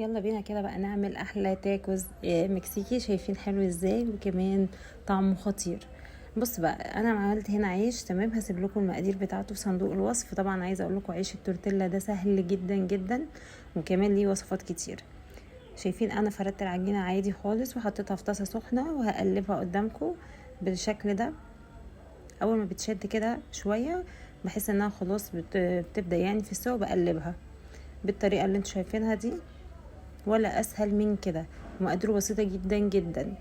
يلا بينا كده بقى نعمل احلى تاكوز مكسيكي. شايفين حلو ازاي وكمان طعمه خطير. بص بقى، انا عملت هنا عيش، تمام؟ هسيب لكم المقادير بتاعته في صندوق الوصف. طبعا عايزه اقول لكم عيش التورتيلا ده سهل جدا جدا، وكمان ليه وصفات كتير. شايفين انا فردت العجينة عادي خالص وحطيتها في طاسه سخنة وهقلبها قدامكم بالشكل ده. اول ما بتشد كده شوية بحس انها خلاص بتبدا في السوا، بقلبها بالطريقة اللي انتوا شايفينها دي، ولا اسهل من كده، ومقاديره بسيطة جدا جدا.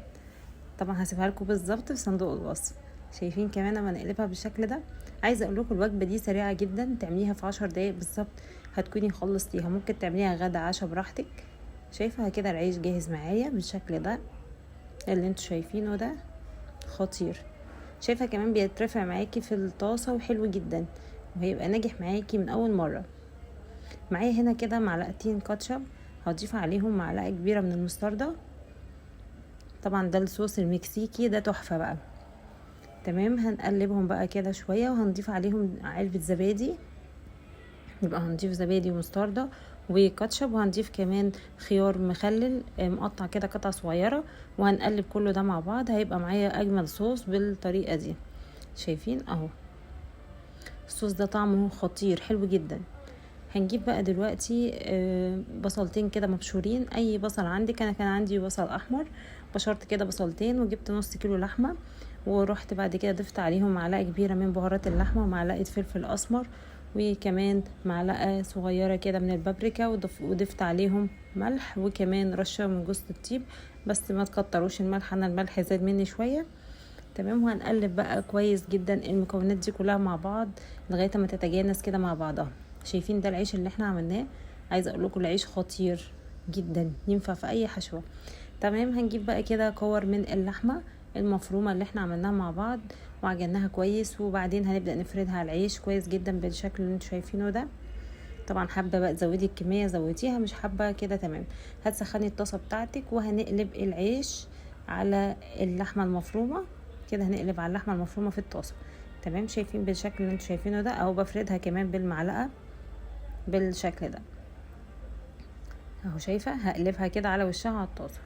طبعا هسيبها لكم بالظبط في صندوق الوصف. شايفين كمان لما نقلبها بالشكل ده. عايزه اقول لكم الوجبة دي سريعة جدا، تعمليها في 10 دقايق بالظبط هتكوني خلصتيها. ممكن تعمليها غدا عشاء براحتك. شايفه كده العيش جاهز معايا بالشكل ده اللي انتوا شايفينه ده، خطير. شايفه كمان بيترفع معاكي في الطاسه وحلو جدا، وهيبقى ناجح معاكي من اول مرة. معايا هنا كده معلقتين كاتشب، هضيف عليهم معلقه كبيرة من المستردة. طبعا ده الصوص المكسيكي ده تحفة بقى، تمام؟ هنقلبهم بقى كده شوية وهنضيف عليهم علبة زبادي. يبقى هنضيف زبادي ومستردة وكاتشب، وهنضيف كمان خيار مخلل مقطع كده قطع صغيرة، وهنقلب كله ده مع بعض. هيبقى معايا اجمل صوص بالطريقة دي. شايفين اهو الصوص ده طعمه خطير حلو جدا. هنجيب بقى دلوقتي بصلتين كده مبشورين، اي بصل عندك. انا كان عندي بصل احمر، بشرت كده بصلتين، وجبت نص كيلو لحمه، ورحت بعد كده ضفت عليهم معلقه كبيرة من بهارات اللحمة ومعلقة فلفل اسمر، وكمان معلقه صغيرة كده من البابريكا، وضفت عليهم ملح، وكمان رشه من جوز الطيب، بس ما تكتروش الملح، انا الملح زاد مني شوية، تمام؟ وهنقلب بقى كويس جدا المكونات دي كلها مع بعض لغاية ما تتجانس كده مع بعضها. شايفين ده العيش اللي احنا عملناه؟ عايزه اقول لكم العيش خطير جدا، ينفع في اي حشوه، تمام؟ هنجيب بقى كده كور من اللحمة المفرومه اللي احنا عملناها مع بعض وعجناها كويس، وبعدين هنبدا نفردها على العيش كويس جدا بالشكل اللي انتوا شايفينه ده. طبعا حابة بقى تزودي الكمية زوديها، مش حابة كده تمام. هتسخني الطاسه بتاعتك وهنقلب العيش على اللحمة المفرومه كده، هنقلب على اللحمة المفرومه في الطاسه، تمام؟ شايفين بالشكل اللي انتوا شايفينه ده، او بفردها كمان بالمعلقه بالشكل ده اهو. شايفه هقلبها كده على وشها على الطاسه.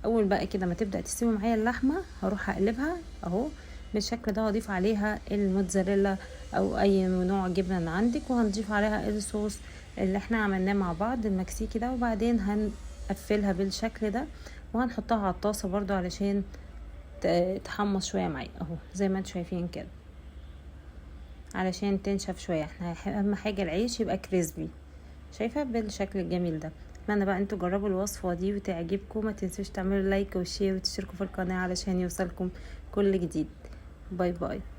اول بقى كده ما تبدا تستوي معايا اللحمة هروح اقلبها اهو بالشكل ده، واضيف عليها الموتزاريلا او اي نوع جبنه عندك، وهنضيف عليها الصوص اللي احنا عملناه مع بعض المكسيكي ده، وبعدين هنقفلها بالشكل ده وهنحطها على الطاسه برضو علشان تحمص شوية معايا اهو زي ما انتم شايفين كده، علشان تنشف شوية. احنا اهم حاجة العيش يبقى كريسبي، شايفه بالشكل الجميل ده. اتمنى بقى انتوا جربوا الوصفة دي وتعجبكم. ما تنسوش تعملوا like و share وتشتركوا في القناة علشان يوصلكم كل جديد. bye bye.